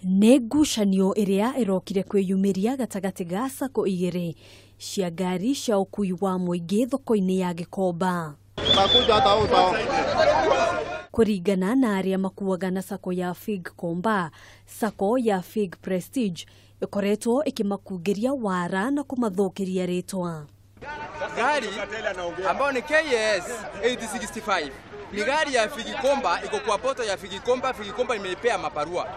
Nĩ ngucanio ĩrĩa ĩrokire kwĩyumĩria gatagatĩ ga sacco igĩrĩ cia ngari cia ũkui wa mũingĩ thoko-inĩ ya Gikomba. Kũringana na arĩa makuaga na sacco ya Gikomba, sacco ya Fig Prestige ĩkoretwo ĩkĩmakungĩria wara na kũmathũkĩria rĩtwa. Gari ambayo ni KS 865 ni gari ya Gikomba, iko kwa poto ya Gikomba. Gikomba imeipea mabarua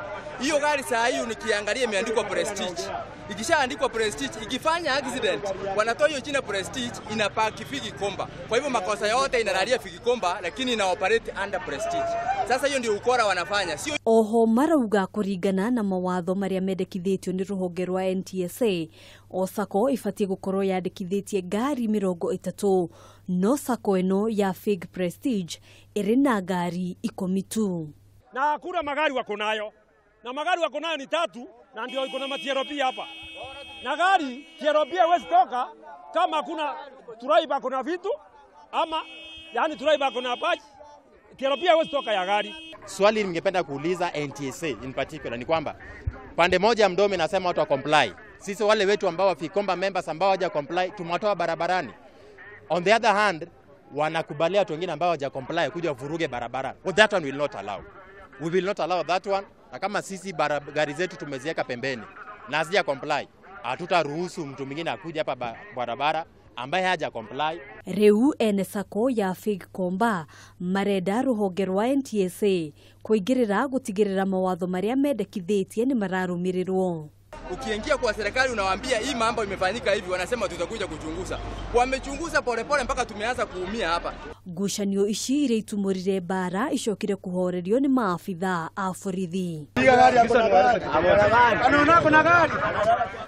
hiyo gari. Saa hiyo nikiangalia imeandikwa Prestige. Ikishaandikwa Prestige, ikifanya accident, wanatoa hiyo jina Prestige, inapaki Gikomba. Kwa hivyo makosa yote inalalia Gikomba, lakini ina operate under Prestige. Sasa hiyo ndio ukora wanafanya, sio? Oho marauga kũringana na mawatho marĩa mendekithĩtio nĩ rũhonge rwa NTSA, o sacco ĩbatiĩ gũkorwo yandĩkithĩtie ngari 30, no sacco ĩno ya Fig Prestige ĩrĩ na ngari 10 tu. Na hakuna magari wako nayo, na magari wako nayo ni tatu, na ndio iko na maTRP hapa. Na gari TRP haiwezi toka kama hakuna driver kuna vitu ama yani driver kuna badge, TRP haiwezi toka ya gari. Swali ningependa kuuliza NTSA in particular ni kwamba pande moja ya mdomo inasema watu wa comply. Sisi wale wetu ambao wa Gikomba members ambao hawaja comply tumewatoa barabarani. On the other hand, wanakubalia watu wengine ambao hawaja comply kuja vuruge barabara. Well, that one will not allow. We will not allow that one. Na kama sisi gari zetu tumeziweka pembeni na hazija comply, hatutaruhusu mtu mwingine akuja hapa barabara ambaye haja comply. Rĩu ene sacco ya Gikomba marenda rũhonge rwa NTSA kũingĩrĩra gũtigĩrĩra mawatho marĩa mendekithĩtie nĩ mararũmĩrĩrwo. Ukiingia kwa serikali unawaambia hii mambo imefanyika hivi, wanasema tutakuja kuchunguza. Wamechunguza polepole mpaka tumeanza kuumia hapa. Ngucanio ici iria itumũrire mbara icokire kũhorerio nĩ maabithaa a borithi.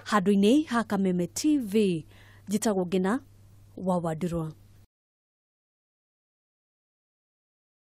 Handũ-inĩ ha Kameme TV, njĩtagwo Ngina wa Wandurwa.